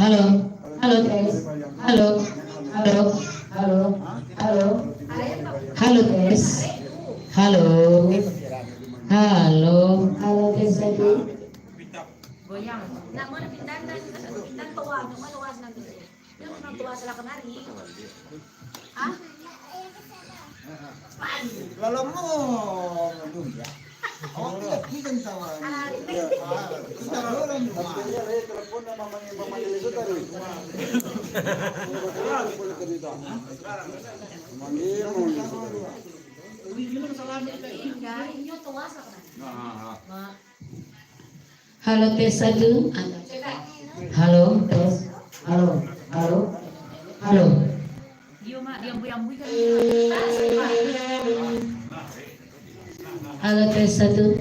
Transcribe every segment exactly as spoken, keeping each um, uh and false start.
Halo, halo, tes. Halo, halo, halo, halo. Halo, tes. Halo, halo, halo, tes satu. Goyang. Nak mana pindah, nak pindah tua, nak mana tua senang tu. Dia pernah tua salah kemari. Hah? Lalu mau, aduh, ya. Awak tidak bisa sama. Ah, kita orang rumah. Manggil, manggil. Iya, ini tua salah kemari. Mak. Halo, tes satu. Halo, tes. Halo, halo, halo. Halo, tes satu.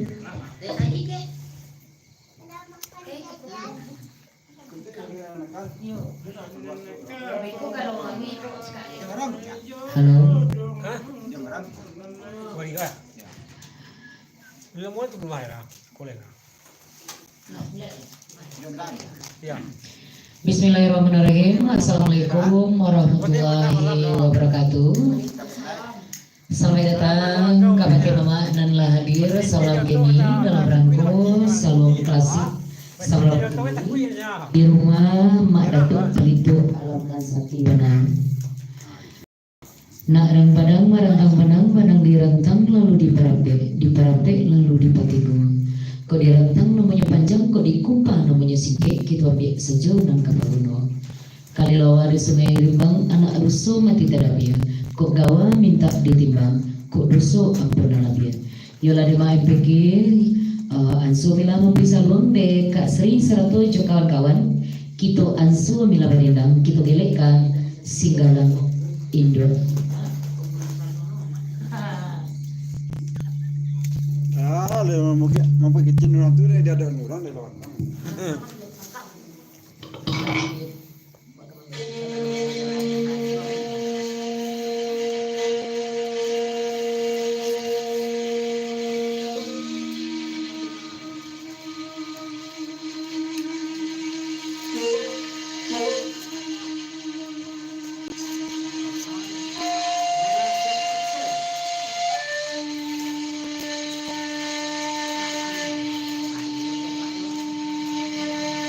Halo. Hah? Wali kah? Bila mau tu rumah ya, kolega. Ya. Bismillahirrahmanirrahim. Assalamualaikum warahmatullahi wabarakatuh. Selamat datang ka Fatih Mamak nan lah hadir. Salam kini dalam rangko, salam klasik, salam di rumah Mak Datuk Pelituh Alam nan Sakti Banang. Nak rang padang, marantang panang, panang dirantang lalu diparapek, diparapek lalu dipatigo. Kok dirantang namonyo panjang, kok dikumpang namonyo singkek, kito ambiak sajo nan ka paguno. Kalilawa di Sungai Rimbang, anak ruso mati tadabia. Kok gawa mintak ditimbang, kok doso ampunanlah bia. Yolah dek Mak M P K, eh, ansuo mila mampi saluang dek Kak Sri sarato jo kawan-kawan. Kito ansuo mila badendang, kito gelekkan singgalang induak. Ah, le, mampu, mampu kicin urang tu, dia ada urang di luar.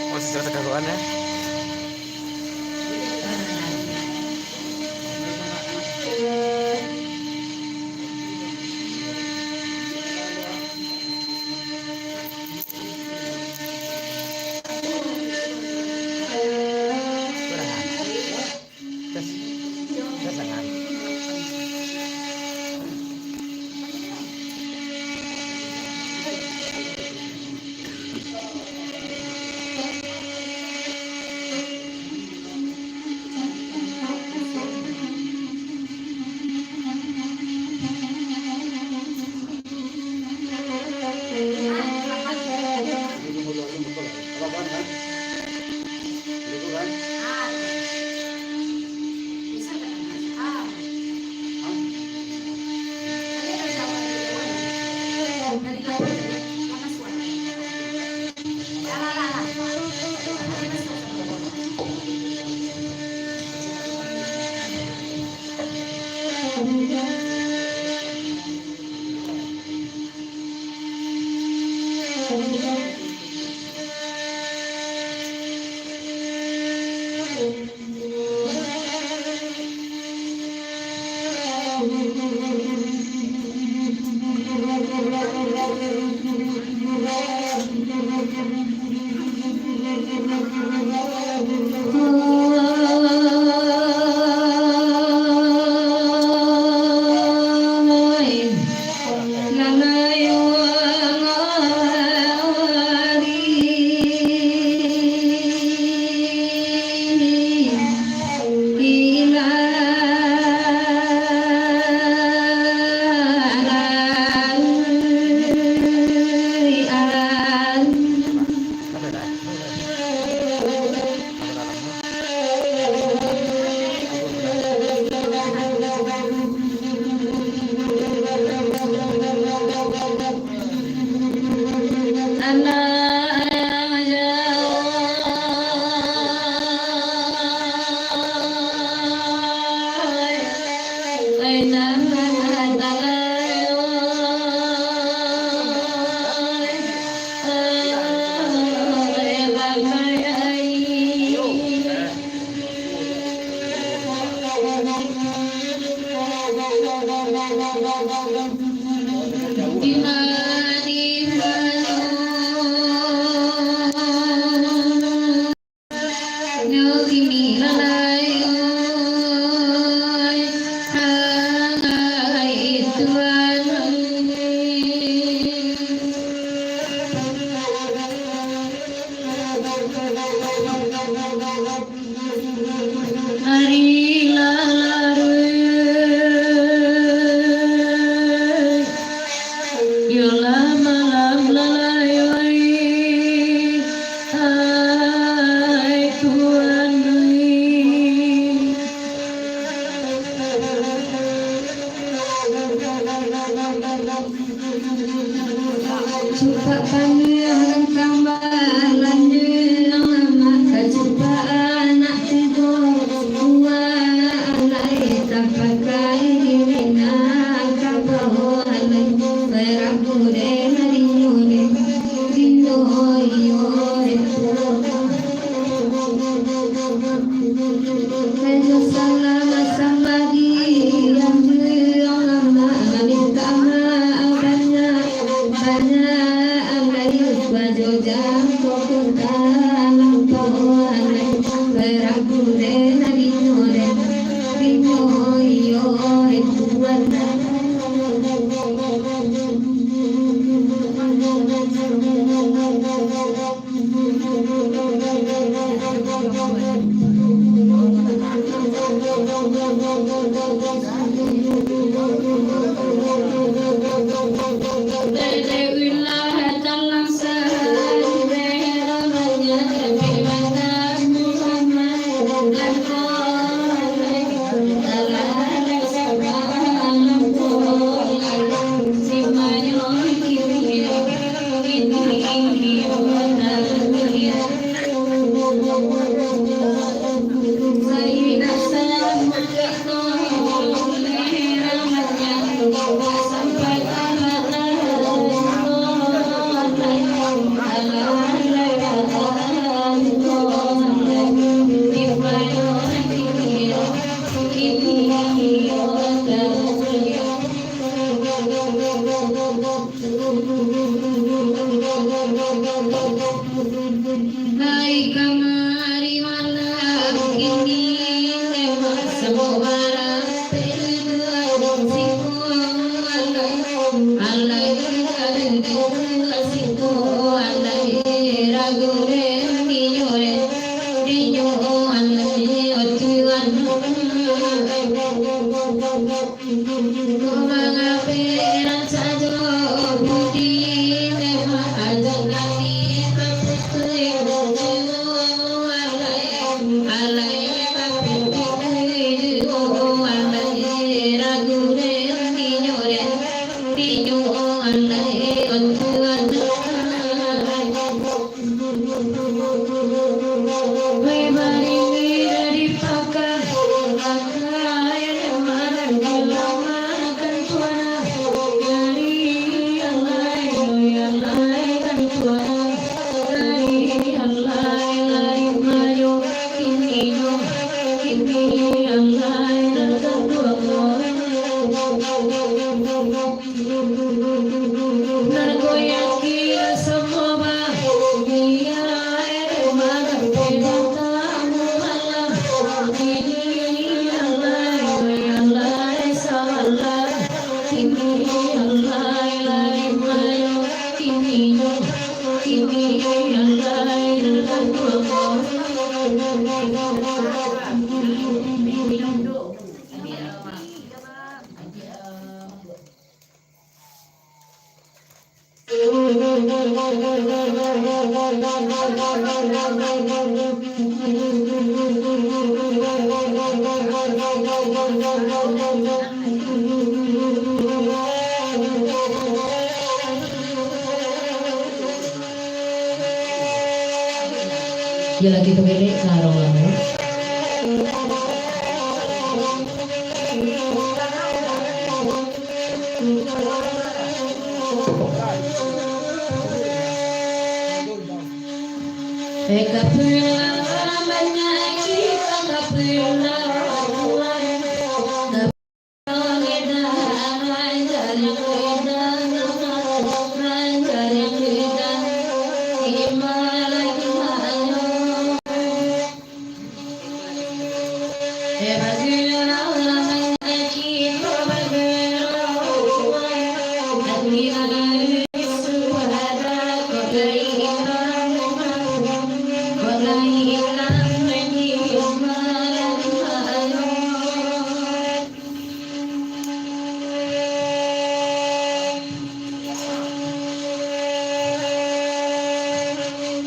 Oh, secara tekaruan, ya. Hai kamari malam kini, samo barang siko alai, alai siko alai, ragu den dinyo, dinyo alai, o Tuhan. Yo lah, kito belek ka ruang lamo.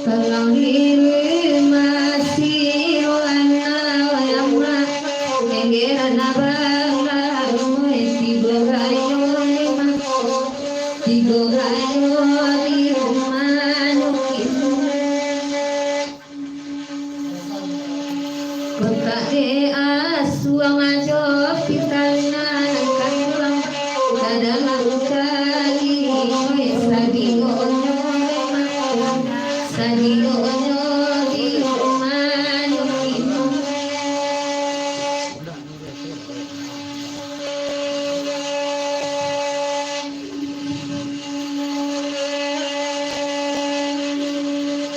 Kalau di rumah si Wana Wayama, kenggeran abang baru tigo rayo lima, tigo rayo di rumah nukin. Kotak dek asuang ajo pitah nan kanduang, ka dalam kali sadionyo, sadionyo di rumah nukin.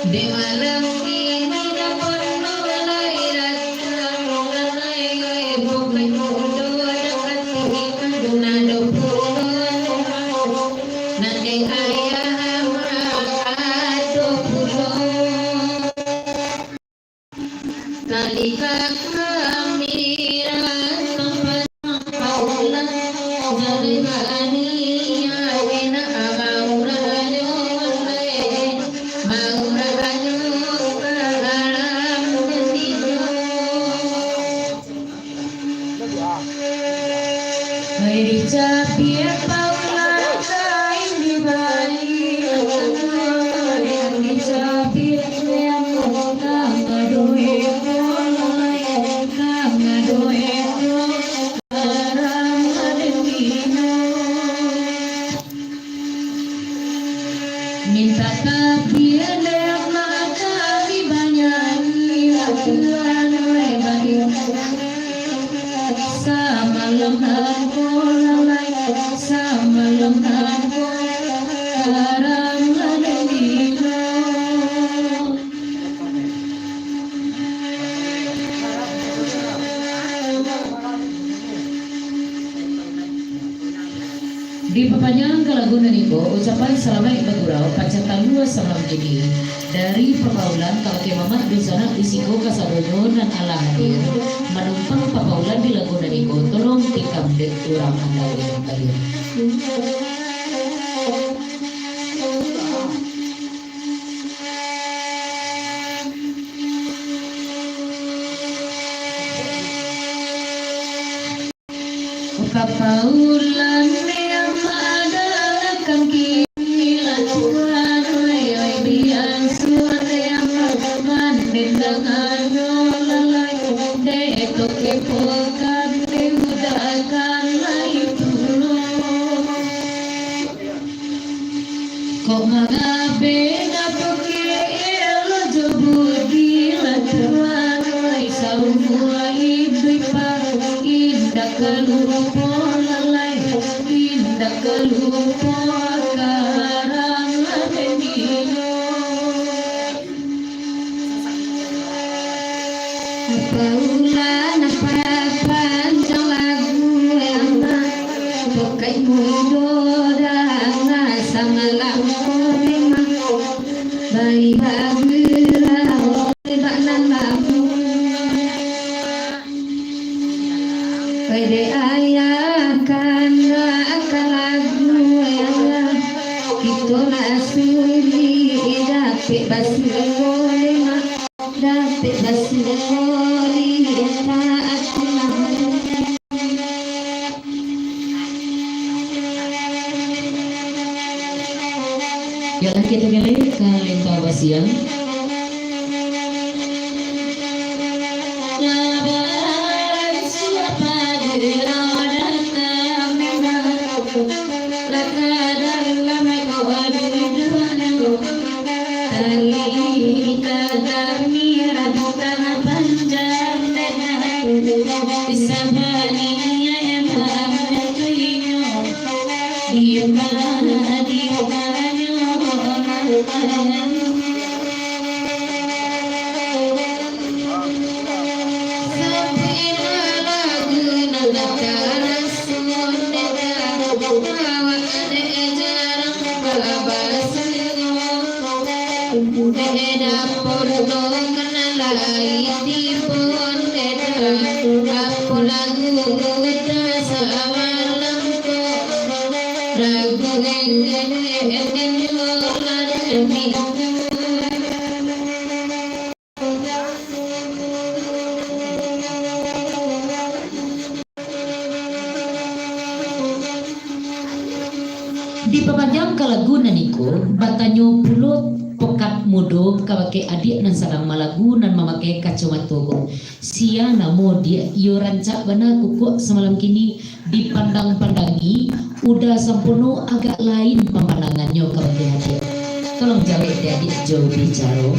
Dek Mintak tabia dek mata mi banyanyi, Tuhan we bagi. Samalam nan ko lalai, samalam nan ko karam lalai dilo. Dipapanjang ka lagu nan iko, ucapan salamaik bagurau pacah talua salam kini dari papaulan kabake mamak dunsanak di siko kasadonyo nan alah hadir manumpang papaulan di lagu nan iko, tolong tikam dek urang andal indak hadir. Papaulan yang ada kan kini lah tuan, oi, oi, biaso yang mandendang anyo lalai, dek toke pokan diudakan lai pulo. Kok mangabek dapek elo jo budi lah tuan, lai saumua iduik pa, indak ka lupo lalai, indak ka lupo karam lah dek nyo. Paulan, apa panjang lagu lama, tokai mudo danga samalam memang, bai bagurau bak nan lamo. Pai dek ayah, kana ka lagu ayah, kito nak sudi dapek basuo lema. Dapek basuo di taat Tuhan. Yolah, kito galeh ka lintau basiang. Lah kadang lamai ko duduak nangko, tali kadang mirah tangah panjang denai. Sabaniah emang tuinyo, di ma, di manyo makan. Dipapanjang ka lagu nan iko, batanyo pulo pokat mudo kabake adiak nan sadang malagu nan mamakai kacomato ko. Sia namo diak, iyo rancak bana kukuak samalam kini, dipandang-pandangi, udah sampono agak lain pamandangannyo kabake adiak. Tolong jawek dek adiak jo bicaro.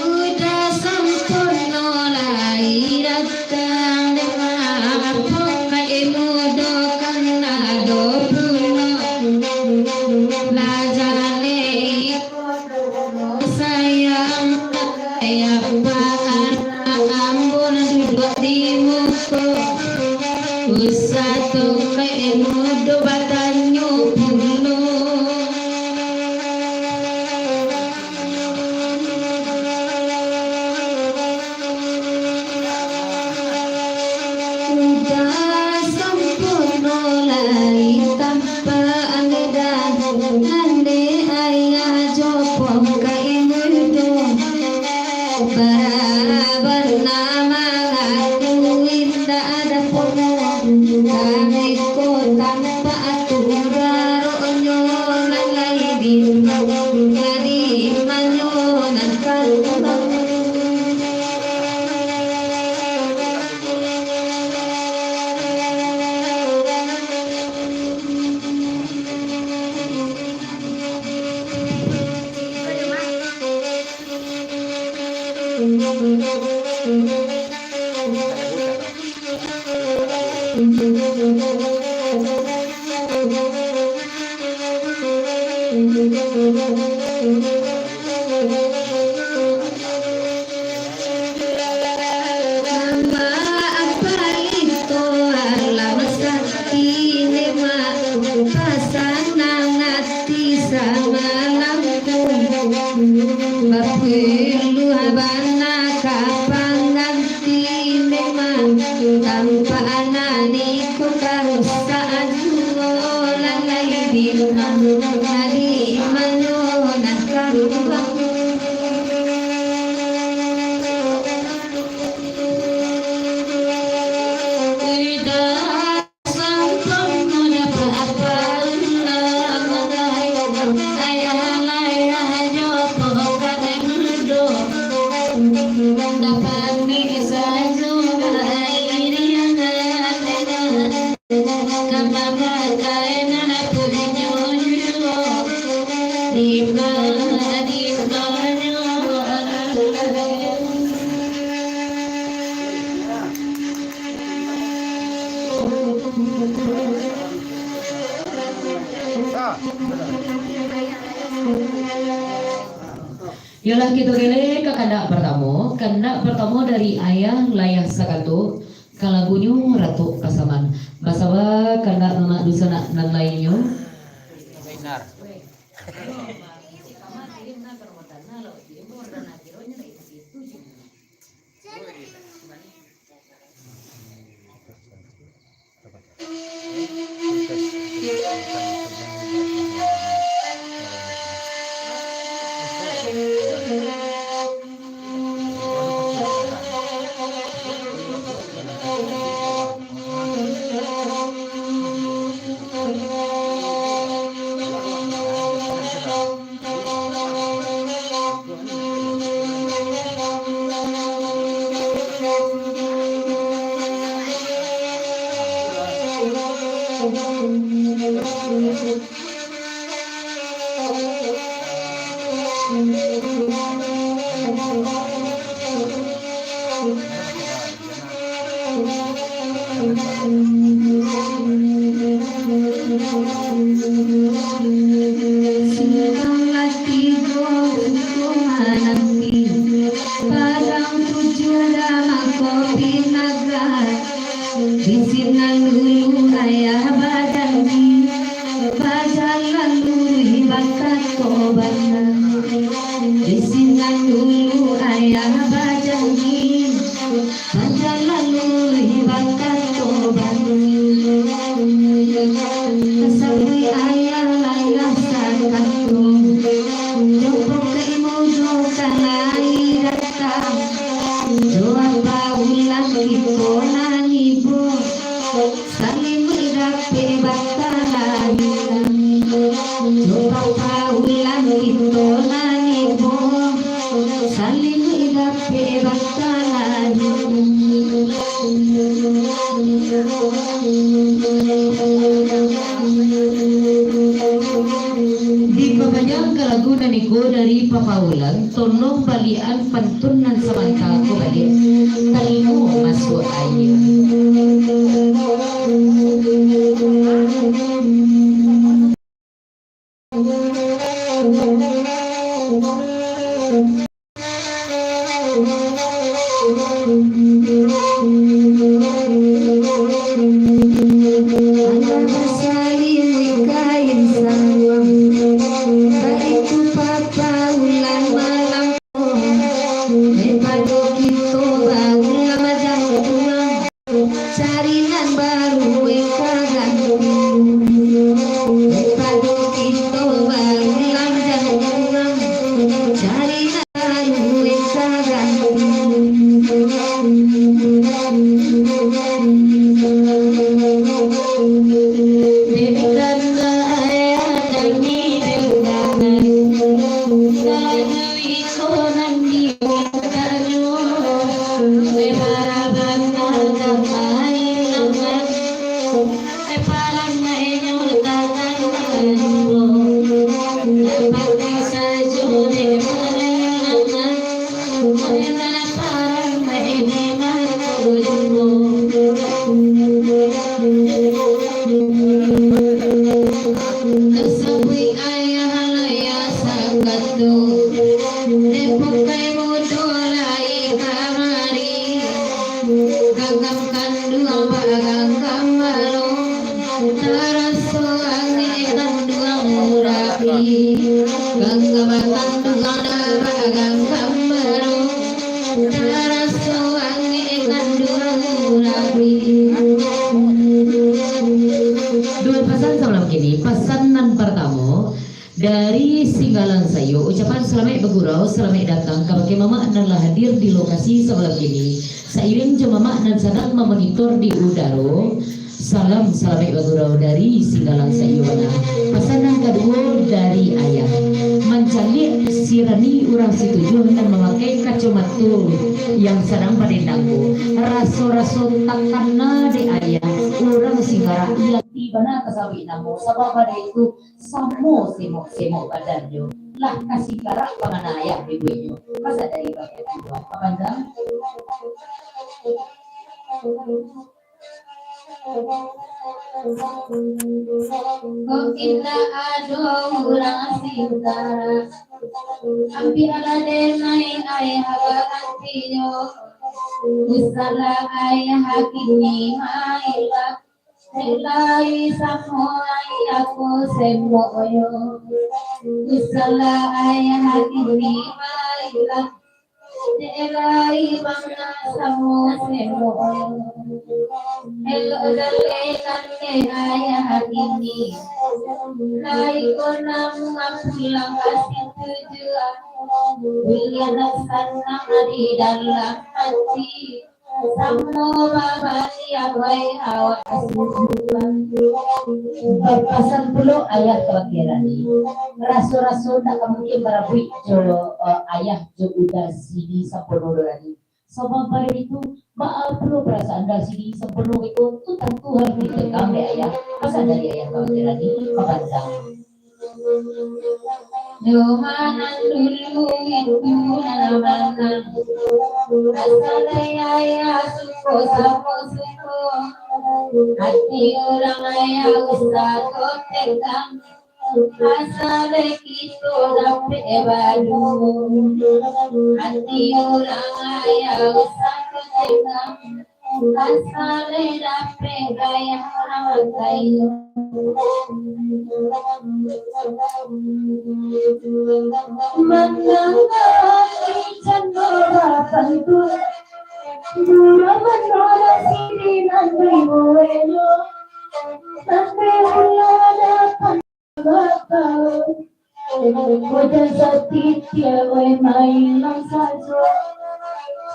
Udah sampono lai datang, dek maaf, pokai mudo kan ado pulo. Nama apa itu alam sakti, memang pasanang ati samalam tu. Bapilu bana ka pangganti, memang tampak anak niko karusakan juo, lalai di mano, di mano nak karuah. Iyolah, kito galeh ka kandak partamo. Kandak partamo dari Ayah Layah Sakato, ka lagunyo Ratok Pasaman. Basaba kandak mamak dunsanak nan lainnyo. Simpang Latigo, Suko Manampi, Padang Tujuah, Damak Kopi Naga. Di sinan dulu ayah bajanji, bajalan luruih bakato bana. Di sinan dulu ayah bajanji, bajalan luruih bakato bana. Tasabui ayah Layah Sakato, jo pokok mudo ka lai datang, jo apa ulang kito nan ibo. Saling dapek bakalahiran, jo apa ulang kito nan ibo. Saling dapek bakalahiran. Dipabanyakkan lagu nan iko dari Papa Ulan, tolong baliakan pantun nan samanta ko baliak. Talimo masuak aia. Gangga batang tu gangga bagang gambaru, taraso angin kandung rabi. Dua pasan samalam kini. Pasan nan partamo, dari Singgalang Sayo, ucapan salamaik bagurau, salamaik datang kabake mamak nan lah hadir di lokasi samalam kini. Sairing jo mamak nan sadang mamonitor di udaro, salam salamaik bagurau dari Singgalang Sayo bana. Pasan nan kaduo dari ayah, mancaliak si Rani urang Situjuah nan mamakai kacomato yang sadang badendang ko. Raso-raso takana dek ayah, urang Singgarak iyo ti bana ka sabuik namo, sabab bana itu samo semok-semok badannyo, lah ka Singgarak pangana ayah dibueknyo. Pasan dari Bapak Tuan Kapandang. Kok indak ado urang Singgarak, ambiaklah denai ayah bagantinyo. Usahlah ayah kini mailah, dek lai samo ayah ko semoknyo. Usahlah ayah kini mailah, dek lai bana samo semoknyo. Elok jaleh kandek ayah kini, lai ko namuah pulang ka Situjuah. Buliah nan sanang di dalam ati, samo babaliak wai awak Situjuah. Bapasan pulo ayah kabake Rani. Raso-raso tak ka mungkin barabuik jo, eh, ayah jo Uda Sidi Sampono do Rani. Sabab pado itu, baa pulo parasaan Uda Sidi Sampono itu, tu tantu harus ditekang dek ayah. Pasan dari ayah kabake Rani, Kapandang. Nyo manang dulu itu nan manang. Asa lai ayah suko samo suko. Ati urang ayah usah ko tekang. Asa lai kito dapek baduo. Ati urang ayah usah ko tekang. Asa lai dapek gaya urang kayo. Mandanga cando bapantun, gurau manolah sirinan ribuenyo. Sampai ulah dapat Wajan satitiak, weh, mailang sajo.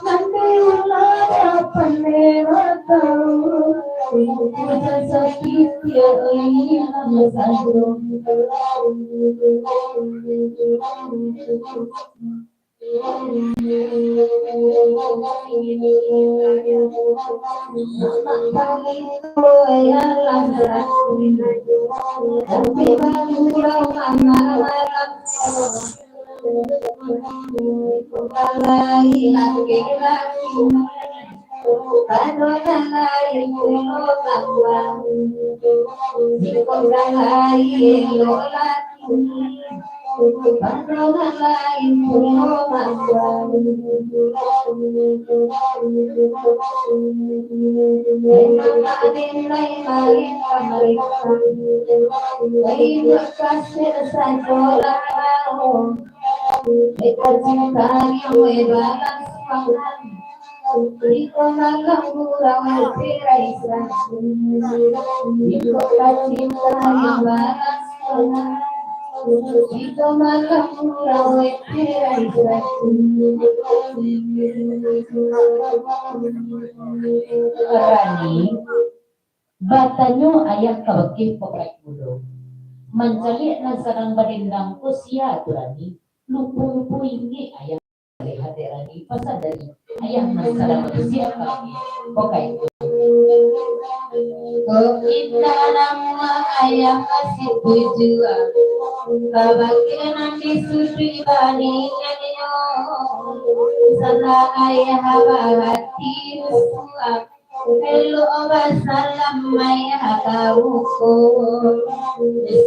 Sampai ulah dapat lewat tau. Wajan satitiak, weh, mailang sajo. Iko malam urang bacerai satu. Iko kacinta yang balas tanah. Iko malam urang bacerai satu. Rani, batanyo ayah kabake Pokai Mudo. Mancaliak nan sadang badendang ko sia tu, Rani? Lupo-lupo ingek ayah. Lihat dek Rani, pasan dari ayah nan sadang babisiak kabake Pokai Mudo. Ko indak namuah ayah kasih tujuan, kabake nan di suduik balingannyo. Salah ayah bahati rusuah, elok basalam ayah ka muko.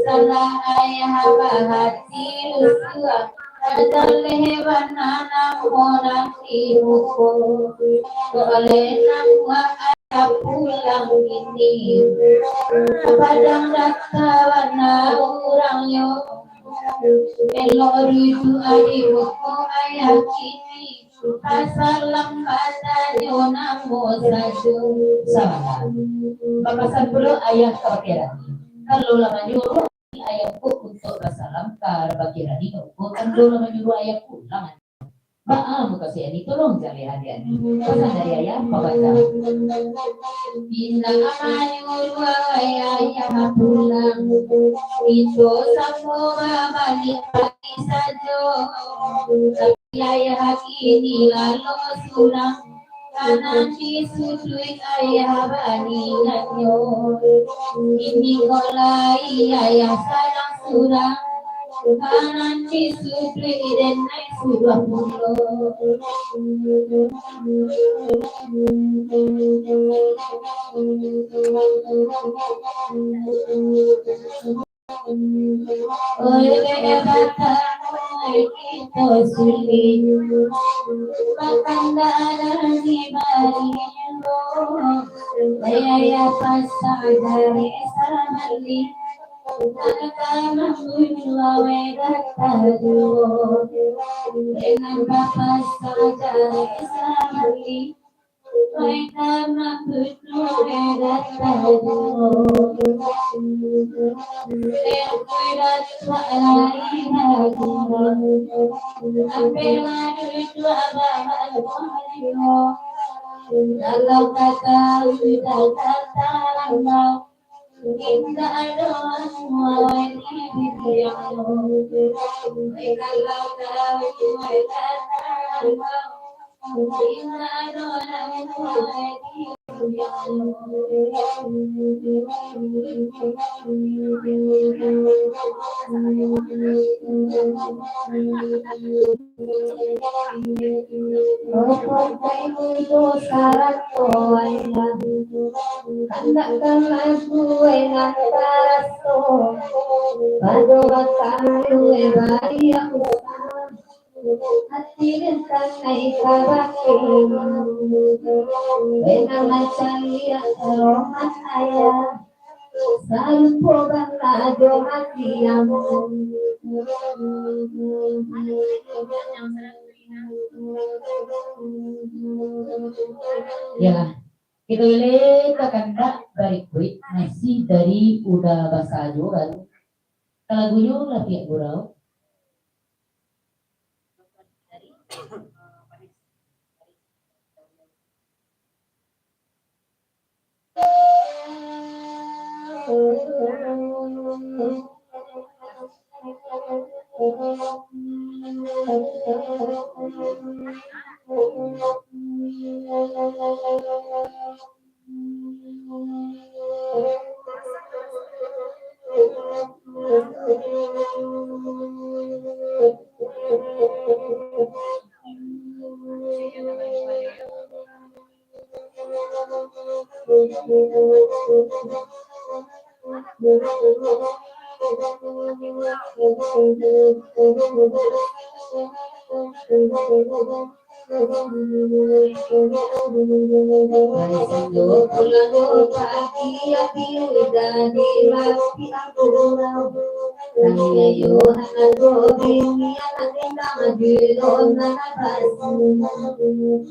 Salah ayah bahati rusuah, jaleh bana namo nan di muko. Kok lai namuah ayah pulang kini, Padang Data bana urangnyo. Elok duduak di muko ayah kini, basalam batanyo namo sajo. Salah. Bapasan pulo ayah ka bakeh rani, kalau lah manyuruah ayah ko untuak basalam ka bakeh rani, ko tando lah manyuruah ayah pulang. Baa mukasuik ani, tolong jaleh adiak ani. Pasan dari ayah, pabacaan. Indak manyuruah ayah pulang, kito samo babaliak pagi sajo. Tapi ayah kini lalo surang, ka nan disuduik ayah baninganyo. Kini ko lai ayah sadang surang, ka nan disuduik den nan suduah pulo. Oih batang, oih kito sulik, makan darah di baliak. Ayah pasak jarek sabalik, ka mambunuah awak gata duo. Dengan bapasak jarek sabalik, Kandak ka lagu nan taraso, pado bakayu baliak usah. Ati den kanai ka bakeh, bana mancaliak rumah ayah. Sarupo bana jo mati ambo. Yolah, kito uleh ka kandak barikuik, masih dari Uda Basa juo kan. Ka lagunyo Lapiak Gurau.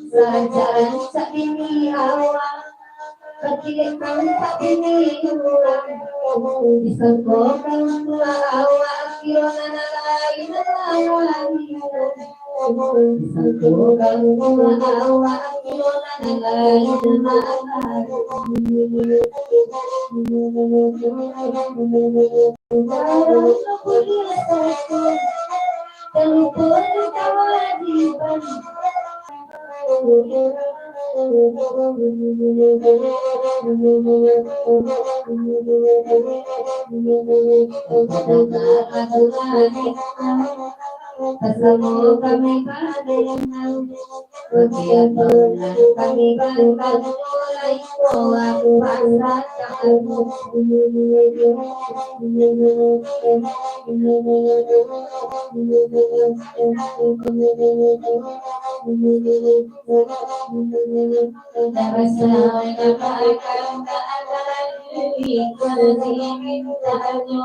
Saja rancak bini awak, katilik mantap bini urang. Disangko kan tulah awak, kiro nan lain lain. Disangko kan tulah awak, kiro nan lain lain. Kasamo kami badengar, bagian nan kami bangga, mulai ko aku rasa tak aduh. Tarasa nak akan tak ada lagi, ikut dimintanyo.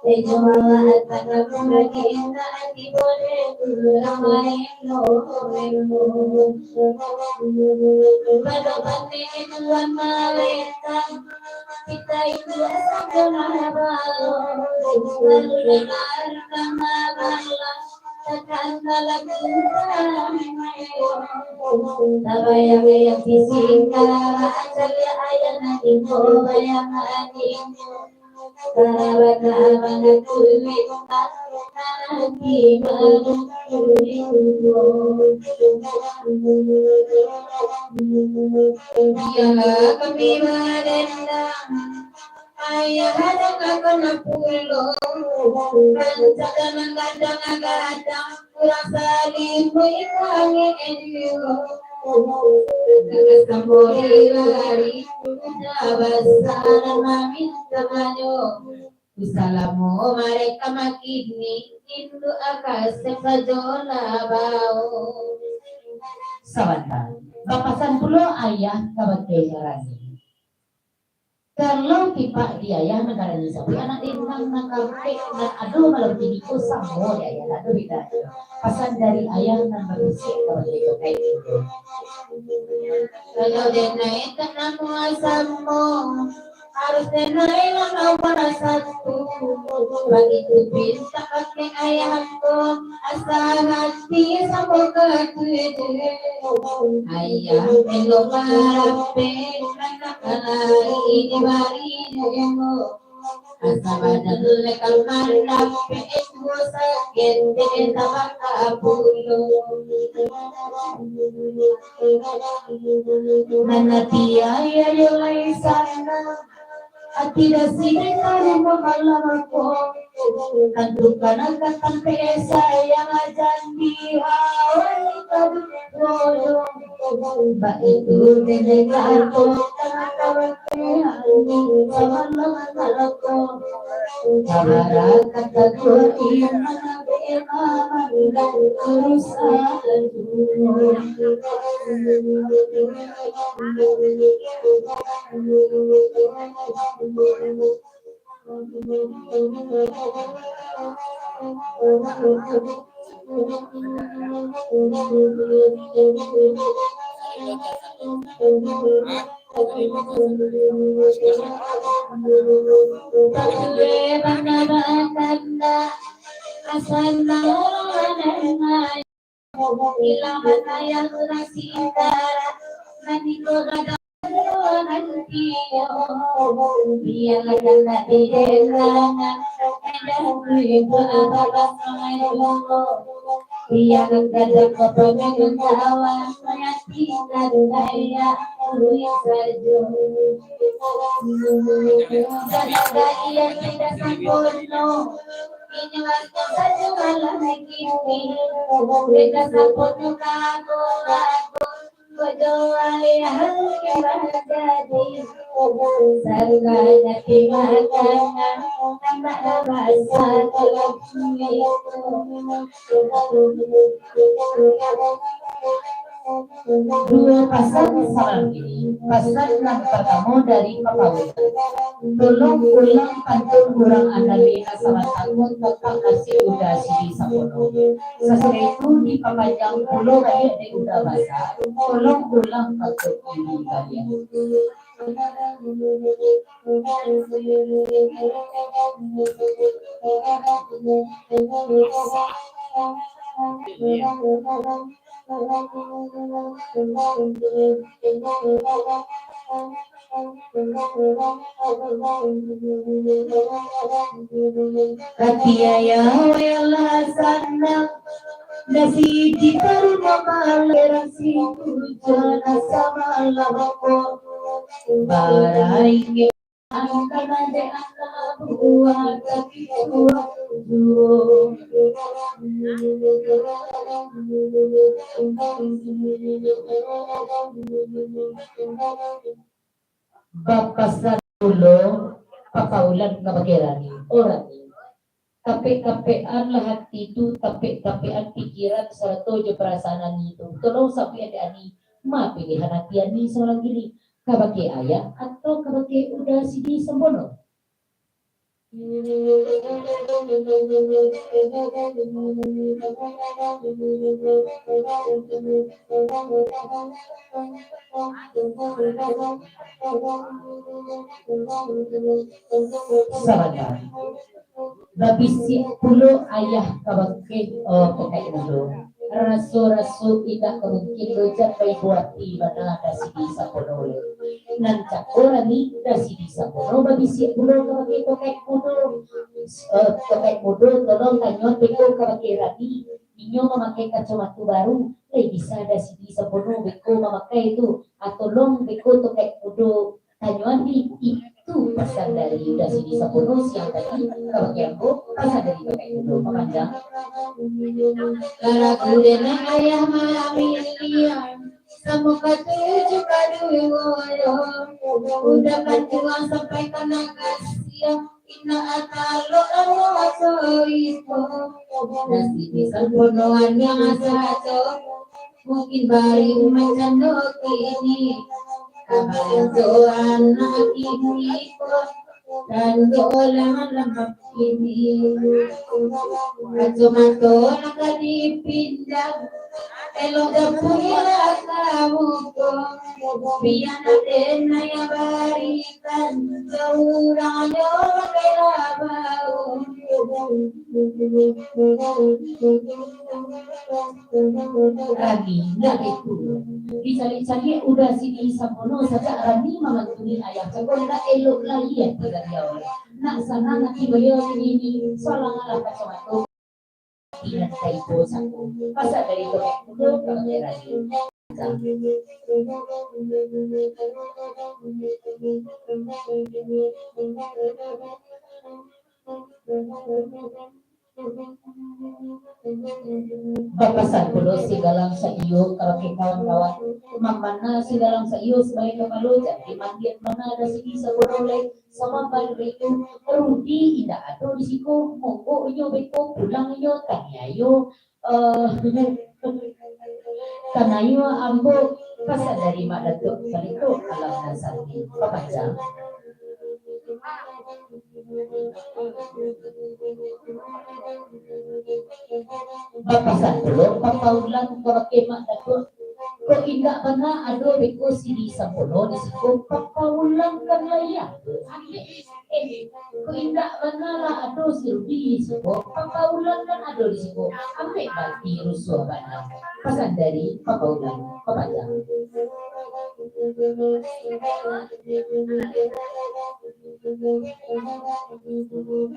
Ejo malah tanah pun lagi enak, ati boleh kurang main lo. Pado pandai Tuhan malaikat, kita itu asa kena balo. Lalu dengar nama malam, takkan kalah kita. Tabayang-bayang sisi kalah, cari ayah nanti, bayang ani. Biarlah kami badendang, ayah ada kakak nak pulo. Rancak jangan gadang-gadang, kurang salih pun kami enyo. Kakak sampai lari, dah basah dan maminta banyo. Salamo mereka makini, induk aka sajo lah bao. Sabanta, bapasan pulo ayah ka bakeh ngarani. Kalau tipak di ayah nan ngarani sabuik anak dendang nan karutek nan ado malam kini ko samo di ayah, ado bida. Pasan dari ayah nan babisiak ka bakeh ko kayak gitu. Kalau denai tak namuah samo, harus denai lah nomor satu. Baitu pintak bakeh ayah ko, asa hati samo katuju. Ayah elok marapeh, anak lai dibari elok. Asa badan lekang mandapek, duo sakik dek tabaka pulo. Nan ati ayah yo lai sanang, ati dasi dek ka rumah malam ko. Tantu kana ka tampek sayang ajan di awal ka dunia. Baitu denai ka ato, tanah ka bakeh ani, samalam malako. Sabarakat ka kuat iman, abe maman dan urusan. Biarlah kandak di dendangan, edan kuiba ababas mangajo. Biarlah kandak kapamenan kawan, manyaksikan daya kuih sajo. Sadang ia tidak sempurna, inyo akan sajo malah kini. Beda sempurna kago-kago. Duo pasan samalam kini. Pasan nan partamo dari Papa Uda. Tolong ulang pantun urang Andaleh nan sabanta ko tantang nasib Uda Sidi Sampono. Sasudah itu dipapanjang pulo baliak dek Uda Basa, tolong ulang pantun ini baliak. Ati ayah wai alah sanang, nasi di karunyo malerang si hujan samalam ko. Baraingek angkan dek anak buah tapi tuan juo. Bapasan pulo Papa Uda ka bakeh Rani, "O Rani, kapek-kapekanlah ati tu, kapek-kapekan pikiran sarato jo parasaan Ani tu. Tolong sabuik dek Ani, ma pilihan ati Ani surang kini, ka bakeh ayah atau ka bakeh Uda Sidi Sampono?" Sabanta. Babisiak pulo ayah kabake, eh, tokaik mudo. Raso-raso indak ka mungkin lo jan baibo ati bana Dasidi Sampono lo. Nan cako rami Dasidi Sampono babisiak pulo kabake tokaik mudo. Eh, tokaik mudo, tolong tanyoan beko kabake rami. Inyo mamakai kacomato baru, lai bisa Dasidi Sampono beko mamakai tu. Ah, tolong beko tokaik mudo tanyoan di itu pasan dari Dasidi Sampono siang tadi, kabake ambo pasan dari tokaik mudo papanjang. Karaku dek ayah mamiliang, samo katuju kaduo yo. Udah bajuang sampai ka nagasiang, indak talok lamo aso iko. Dasidi Sampono aniang sajo. Mungkin bari macam do kini, abang jo anak kini ko, dan jo lamah-lamah kini. Kacomato nak ka dipindah, elok gapuilah kamu ko, biar nak denai barikan, jo urang jo bagai labau. Rani, indak itu. Dicaliak-caliak udah sini sampono, sajak Rani mamantuni ayah cako, indak elok lai ati baliau. Nak sanang ati baliau kini, salangalah kacomato. Ingat taibo sako. Pasan dari tokaik mudo kabake Rani. Bapasan pulo si Galang Saiyo kabake kawan-kawan, mambana si Galang Saiyo sabagai kapalo, jadi mandian bana Dasidi Sampono lai. Sabab baitu, Rudi indak ado di siko, monggo inyo beko pulang inyo, taniayo, eh, taniayo ambo, pasan dari Mak Datuak Palito Alam nan Sakti, papanjang. Bapasan pulo Papa Ulang kabake Mak Datuak, kok indak bana ado beko Sidi Sampono di siko, Papa Ulang kan lai ado. Eh, kok indak bana lah ado si Rudi di siko, Papa Ulang kan ado di siko. Ambek bati rusuah bana. Pasan dari Papa Ulang, papanjang.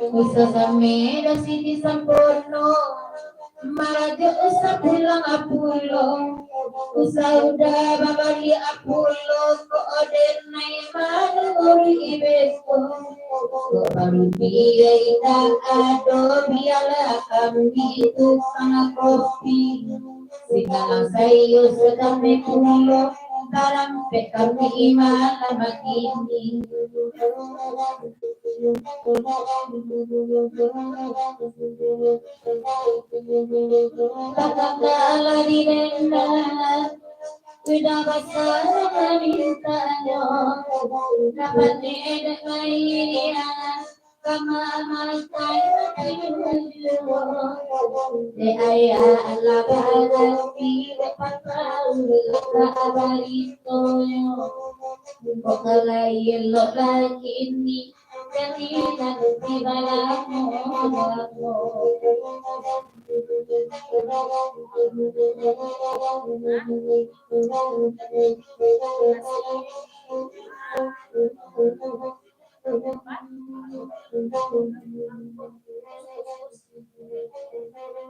Usah sampai Dasidi Sampono, marajo usah pulang pulo. Usah udah babaliak pulo, kok denai manurui beko. Kok baru dia indak ado, bialah kami tukang kopi. Si Galang Saiyo sadang pulo, tarampek kami malam kini. Takkan kalah di denda, sudah basah mamintanyo, dapat dek main. Kama makan. Dek ayah alah baganti, dek patang lah baritonyo. Kok kalai elok laki ni, jadi nanti balamo-lamo.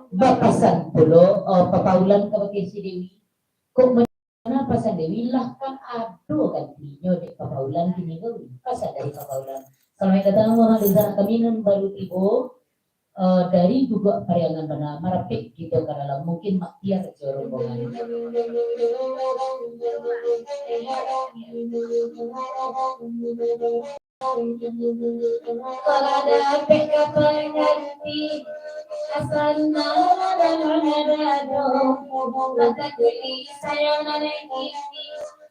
Bapasan pulo, eh, Papa Ulang kabake si Dewi. Kok bana pasan Dewi lah kan ado gantinyo dek Papa Ulang kini ko. Pasan dari Papa Ulang. Salamaik datang, Muhammad Rizal kami nan baru tibo, eh, dari Duguak Pariangan bana, marapek kito ka dalam, mungkin mak tiar jo rombongan. Kalau dapek ka pangganti, asal nada dalam dado, mata kulik sayang nan kini,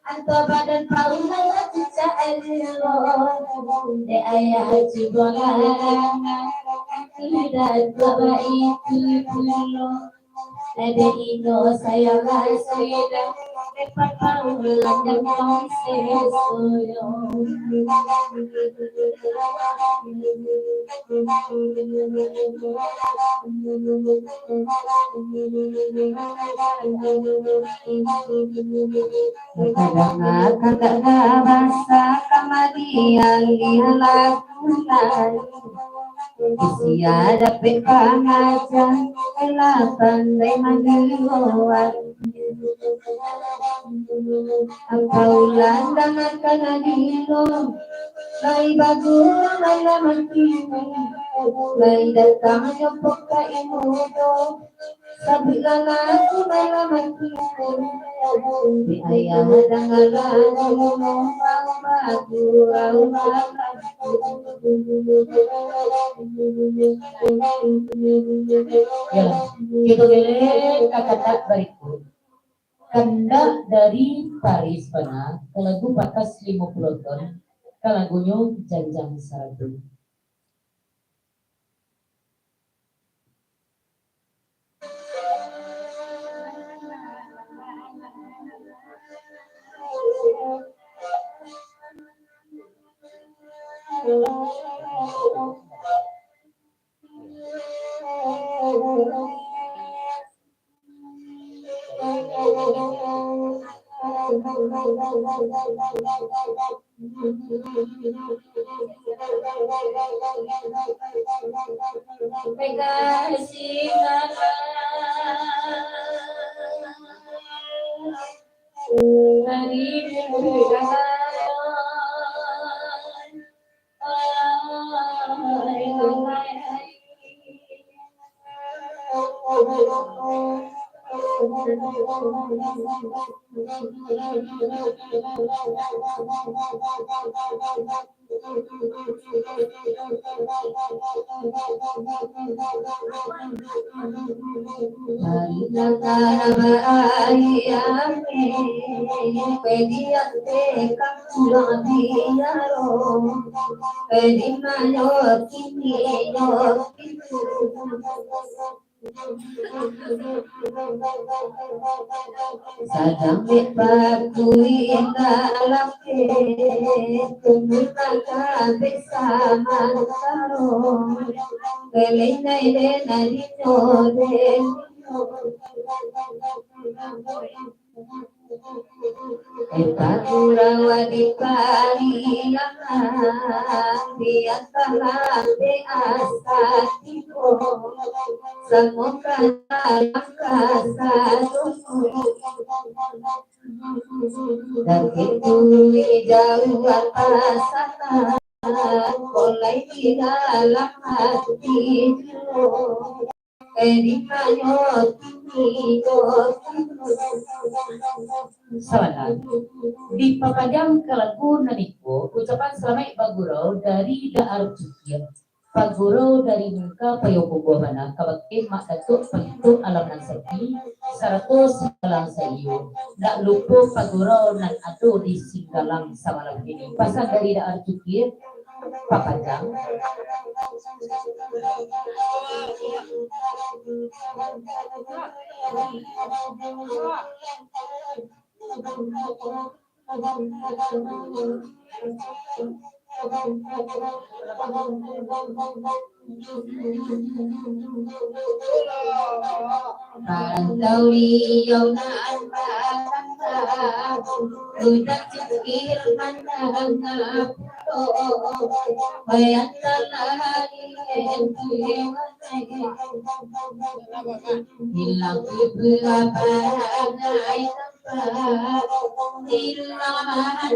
Antah badan paulah cicak elok, dek ayah cubo larang, lidah tak baik pulo. Dek inyo sayang lah sudah, dek paulah dan konsesi sudah. Kadang-kadang basa kamadian lialah. Sia dapek pangaja, lah pandai mandiloan. Angkau lah dangakan dilo, lai baguru malam kini, lai datang nyo pokai mudo. Sabuiklah lagu malam kini, di ayah dangalah dulu, bagurau malam. Ya, kito galeh ka kandak barikut. Kandak dari Paris bana, ka lagu Patas Limo Puluah Ton, ka lagunyo Janjang Saratu. Sadang dek paku indak lapeh, tunggu maka bersama taro. Kelenai den adinyo den. Epah kurawa di pariangan, di atas lantai asa tibo, samo dalam kasa tunggu. Dan itu jauh atas sana, mulai di dalam hati juo. Sabana. Dipapanjang ka lagu nan iko, ucapan salamaik bagurau dari Daar Cukir. Pagurau dari Mungka Payokumbuah bana, kabake Mak Datuak Panginto Alam Nan Sati, sarato Singgalang Saiyo. Ndak lupo pagurau nan ado di Singgalang samalam kini. Pasan dari Daar Cukir, papanjang. Rantau liau nan barantau, budak cukir mandanga pulo, bayantanlah di. Hilang beberapa anak, di rumah,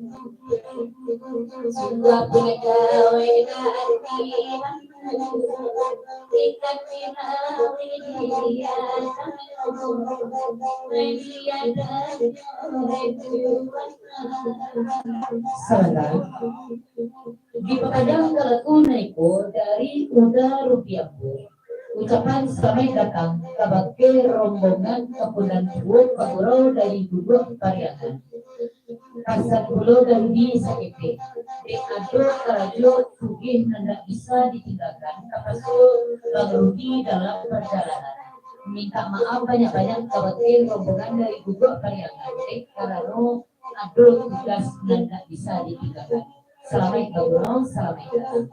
Salah. Dipapadang ka lagu nan iko dari Uda Rupiah. Ucapan salamaik datang kabake rombongan kapunan tuo pagurau dari Guguak Pariangan. Pasan pulo dari Udi saketek, dek ado karajo tugeh nan ndak bisa ditinggakan, tapaso Bang Rudi dalam parjalanan. Mintak maaf banyak-banyak kabake rombongan dari Guguak Pariangan, dek karano ado tugas nan ndak bisa ditinggakan. Salamaik bagurau, salamaik datang.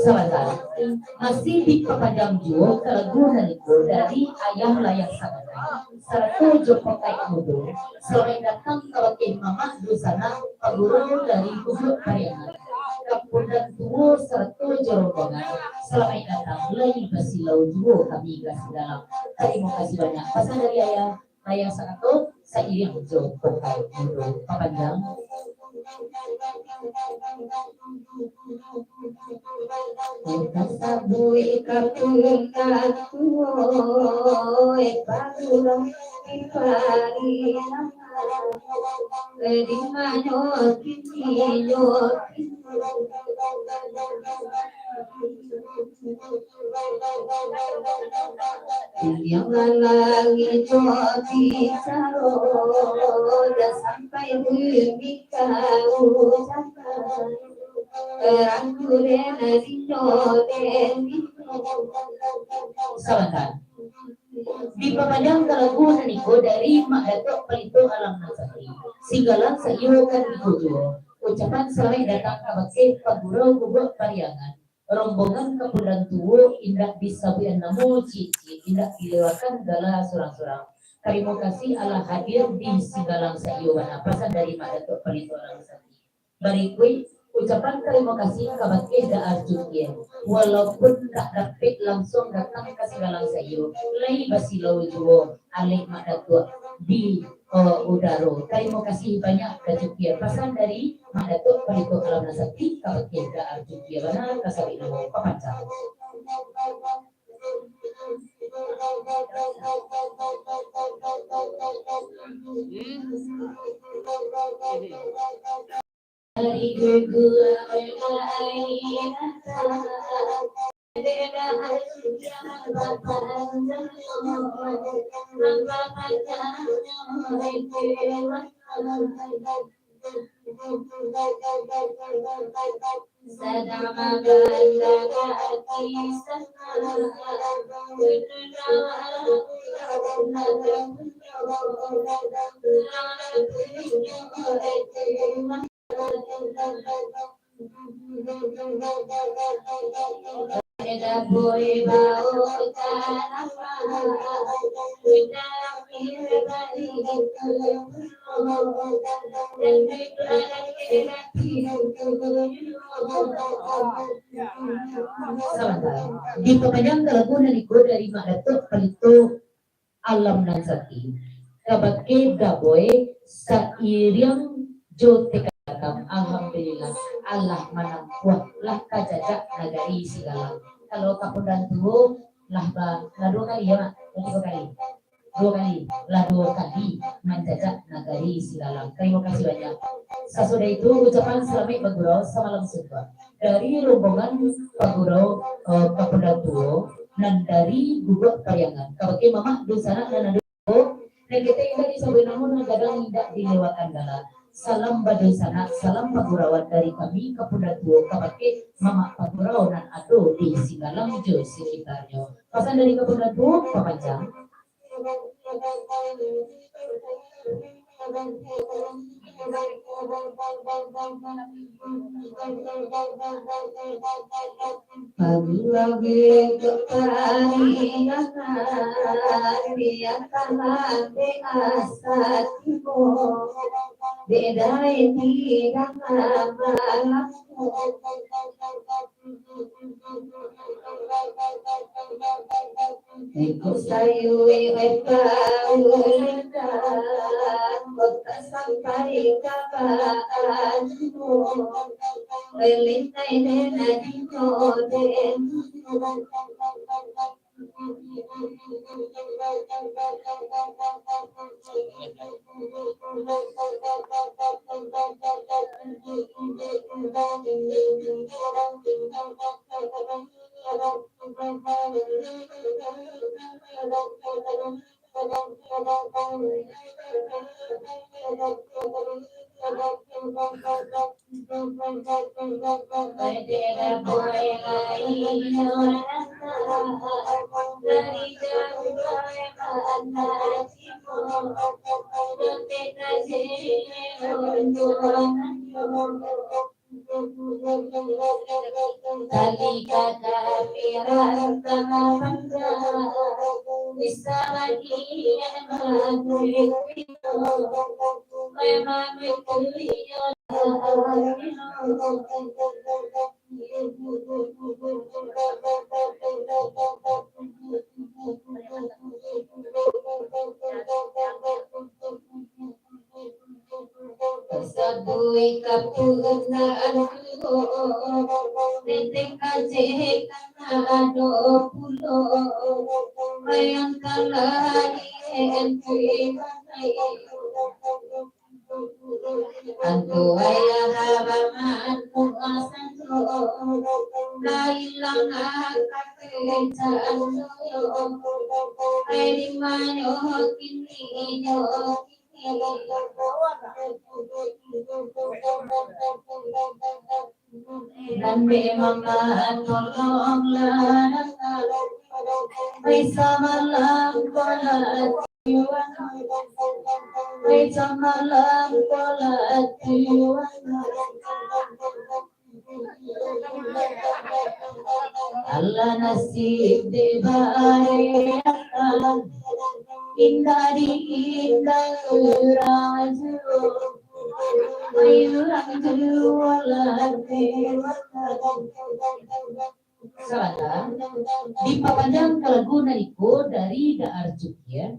Sabanta. Masih dipapanjang juo ka lagu nan iko dari Ayah Layang Sabanta sarato jo Kotaik Mudo. Salamaik datang kabake mamak dunsanak pagurau dari Guguak Pariangan, kapunan tuo sarato jo rombongan. Salamaik datang, lai basilau juo kami ka Sigalang. Tarimo kasih banyak. Pasan dari Ayah Layang Sabanta, sairiang jo Kotaik Mudo. Papanjang. Tasabuik ka pulau tuo, eh, padulang di pari, eh, di mano kini nyo. Yang lalang ijo bicaro, dah sampai bumi kau sampai. Terang tulen dinyo den. Sabanta. Dipapanjang ka lagu nan iko dari Mak Datuak Palito Alam Nan Sakti. Sigalang saiyo kan iko juo. Ucapan salamaik datang kabake pagurau Guguak Pariangan. Rombongan kapunan tuo indak disabuikan namo, ciek-ciek indak dilewakan gala surang-surang. Tarimo kasih alah hadir di Sigalang saiyo bana. Pasan dari Mak Datuak Palito Alam Nan Sakti. Barikuik, ucapan tarimo kasih kabake Daan Jukian. Walaupun indak dapek langsuang datang ka Sigalang saiyo, lai basilau juo alek Mak Datuak di, eh, udaro. Tarimo kasih banyak Daan Jukian. Pasan dari Mak Datuak Palito Alam Nan Sakti kabake Daan Jukian bana, tasabuik namo, papanjang. Sabanta. Dipapanjang ka lagu nan iko dari Mak Datuak Palito Alam Nan Sakti. Kabake Daboy sairiang jo Tekadam. Alhamdulillah, alah manampuah, lah tajajak nagari Sigalang. Kalau kapunan tuo, lah ba-, lah duo kali, ya, Mak? Lah tigo kali? Duo kali. Lah duo kali manjajak nagari Sigalang. Tarimo kasih banyak. Sasudah itu, ucapan salamaik bagurau samalam suntuak dari rombongan pagurau, eh, kapunan tuo nan dari Guguak Pariangan. Kabake mamak dunsanak nan ado, nan ketek indak disabuik namo, nan gadang indak dilewakan gala. Salam badunsanak, salam pagurauan dari kami kapunan tuo kabake mamak pagurau nan ado di Sigalang jo sekitarnyo. Pasan dari kapunan tuo, papanjang. Pagi-pagi kepariangan, biar tahan dek asa tibo, dek dai tidak malam. Iku sayui oi Paulina, kota sampai ka Batu, oi Lintai den adinyo den. Sabui kapunan tu, tenteng kajek ado pulo, yang telah di Antu ayah abang anu asanto, kailangan kakerjaan, ai di mano kini inyo kini. Dan memang tolonglah, ai samalam kola Alah nasib di bare akan indak diindak rajo. Ayo rajo lah. Sabanta, dipapanjang ka lagu nan iko dari Daar Cukia.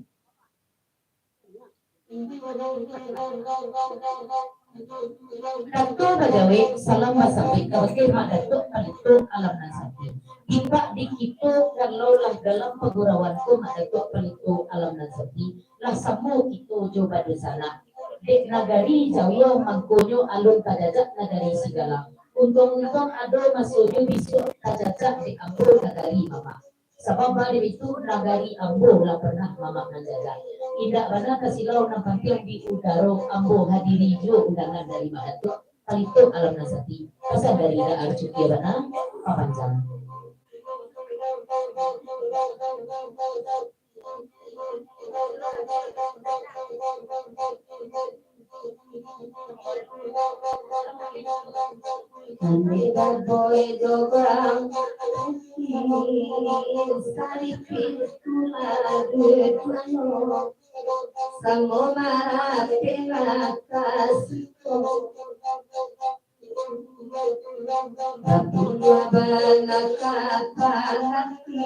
Kato bajawek, salam basambuik kabake Mak Datuak Palito Alam Nan Sati. Dipak di kito, kalau lah dalam pagurauan ko, Mak Datuak Palito Alam Nan Sati, lah samo kito jo badunsanak. Dek nagari jauah, mangkonyo alun tajajak nagari Sigalang. Untuang-untuang ado masonyo bisuak tajajak dek ambo nagari mamak. Sabab bak dek itu, nagari ambo lah parnah mamak manjajah. Indak bana tasilau, nan pantiang di udaro ambo hadiri juo undangan dari Mak Datuak Palito Alam Nan Sati. Pasan dari Daar Cukia bana, papanjang. Kami baboi dobang, saripin tuladu mano, samo marapin atas. Tapi abang nakapahati,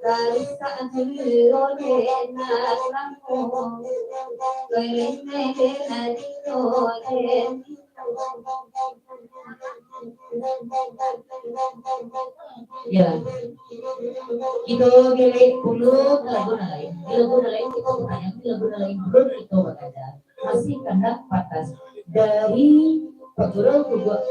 tarusak dulu dek nak lamo. Keleng dek nak dino dek. Ya. Kito galek pulo ka lagu nan lain. Di lagu nan lain kito batanyo, di lagu nan lain pulo kito bakaja. Masih kandak patas. Dari Pagurau Guguak,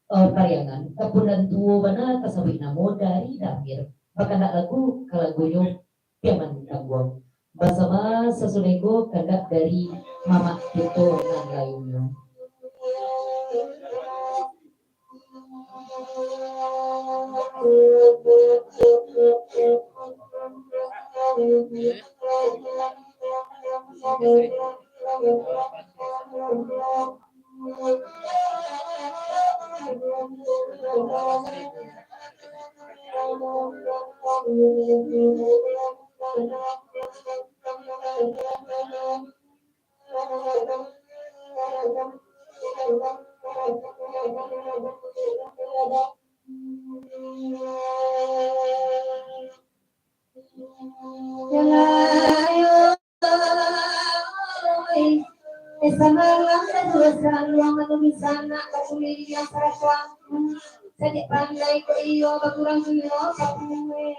eh, Pariangan, Kapunan Tuo bana tasabuik namo dari Damir. Bakandak lagu ka lagunyo Piaman Tangguang. Basama sasudah ko kandak dari mamak kito nan lainnyo. Samalam sajuo saluang anu di sanak bakuliah saratuang. Sadik pandai ko iyo bakurang iyo papueh.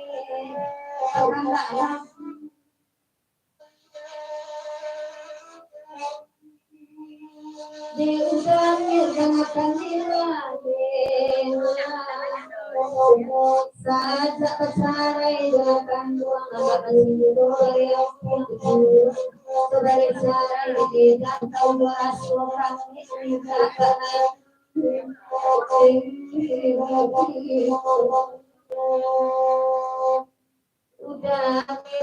Pandaklah. Di udang, di udang akan diladeh. Sajak basarai jo kanduang, anak basinto dari ampun. Saudara sarai di dangkau baraso kami minta tanah. Udah, kami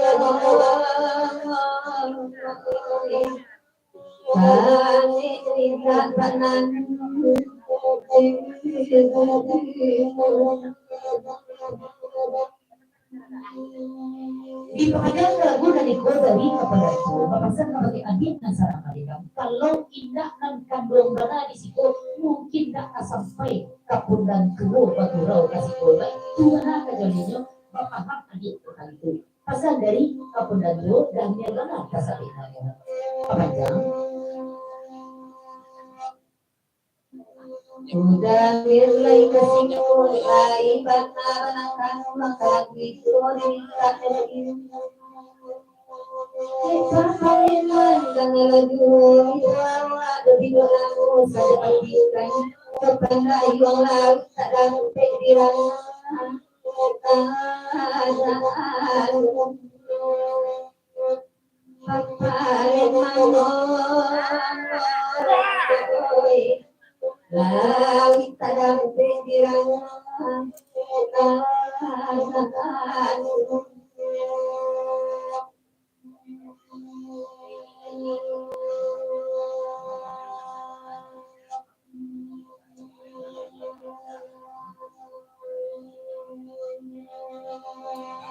minta tanah. Di pangadilan lagu dari Godari kapado tu, bapasan kabake adiak nan sarang malikang, kalau indak nan kanduang bana di siko, mungkin dak ka sampai ka pundang tuo bagurau ka siko. Baitu bana kajalinyo, bapaham adiak tu kali tu. Pasan dari ka pundang tuo, dah nian bana ka sabinanyo. Papanjang. Udah lai ka siko, lai bana-bana kanu mangkalaki tuo di kaki. Kita paliman dan laju, kita awak lebih lama saja pastikan. Kepada iwang laut tak dapat dirana.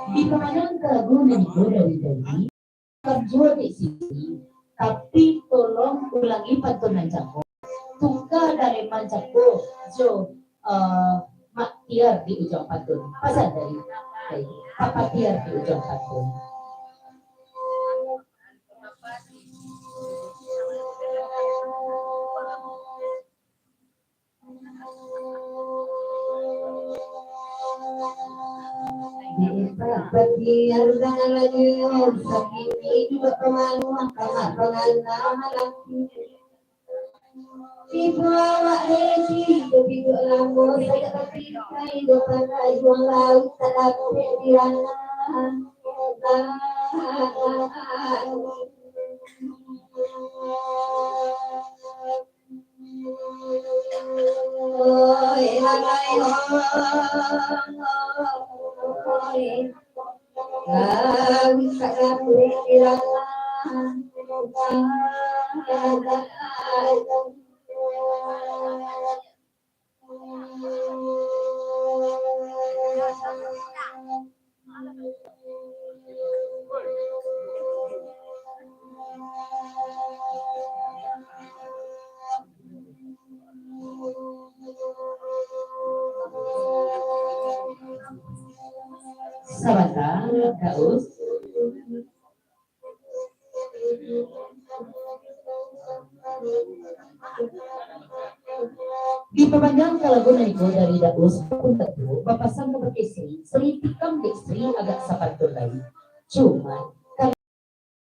Di pamanang lagu nan iko dari Daudi, bukan juo dek Siti, tapi tolong ulangi pantun nan cako. Tuka dareman cako jo, eh, Mak Tiar di ujuang pantun. Pasan dari, dari Papa Tiar di ujuang pantun. Ibu awak reti, tapi lamo sajo, tapi kai jo pandai juang laut, tak dapek diranah. Sabanta, Daus. Dipapanjang ka lagu nan iko dari Daus, pun tantu bapasan kabake Sri, Sri tikam dek Sri agak sapantun lai. Cuma,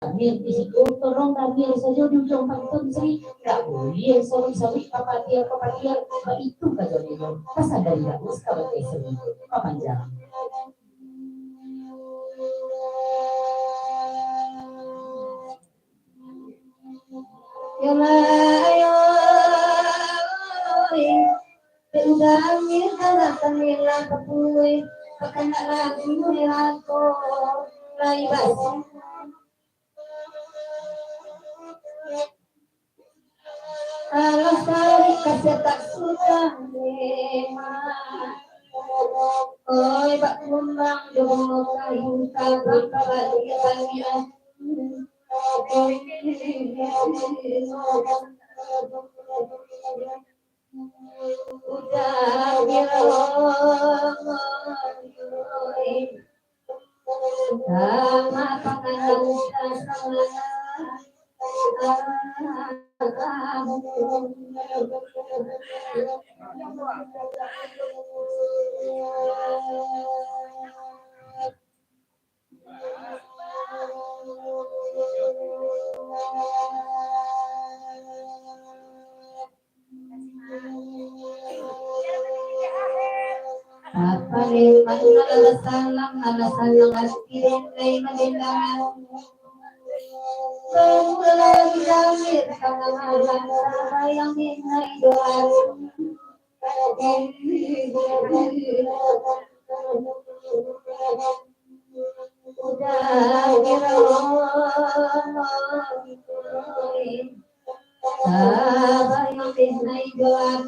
Damir di siko, tolong Damir sajo di ujuang pantun, Sri. Dak buliah saruik-saruik, papatia-papatia, baitu kajalinyo. Pasan dari Daus kabake Sri, papanjang. Alah, sarik kasiah tak sudah memang. Oi, bak kumbang jo bungo kayu, tabang ka baliak-baliak. Udah biro. Sama panganan sama. Apa leman alah salam, alah salam ati lai madendangan. Bangkala di damir tangah malam, sabayang minai doa. Udah biro. Sabayang minai doa.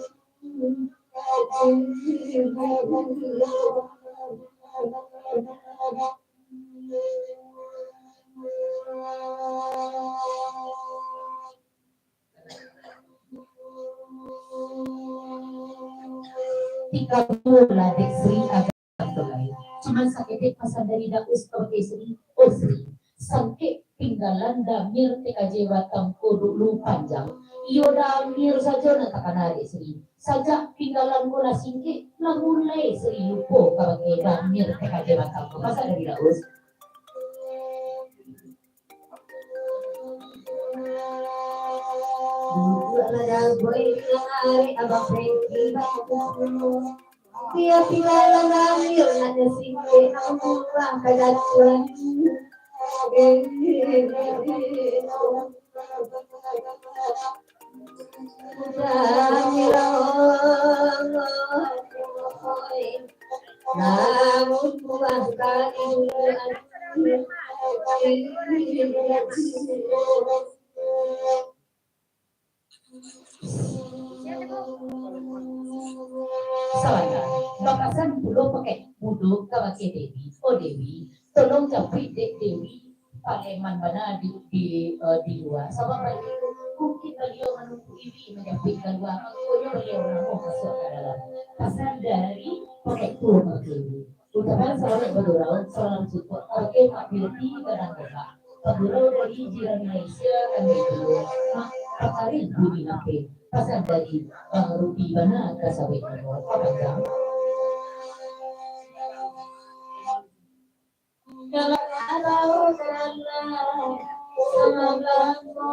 Tingga dulu lah, Dek Sri, agak tu lai. Cuman saketek pasan dari Daus ka Dek Sri, oh Sri, sangkek tinggalan damir T K J batang ko dulu panjang. Iyo damir sajo nan takana, Dek Sri. Sajak tinggalan ko lah singkek, lah mulai Sri lupo kabake damir T K J batang ko. Pasan dari Daus. Duduaklah dagoi di langari Abang Franky Batu. Dia tinggalan ambil nanya singkek, nak pulang ka datuan. Sabanta, bapasan pulo Pakai Mudo kabake Dewi, "Oh Dewi, tolong japuik dek Dewi, paleman bana di, di, eh, di lua. Sabab baliau, mungkin baliau manunggu Iwi manjapuik kalua, mangkonyo baliau namuah masuak ka dalam." Pasan dari Pakai Mudo kabake Dewi. Ucapan salamaik bagurau, salam sukuik kabake Mak Beauty Gadang Gobak. Bagurau dari jiran Malaysia kami dulu. Mak, pakarin bunyi lapeh. Pasan dari Bang Rubi bana ka sawit namo. Papanjang. Kalau tahu karena sama bangku.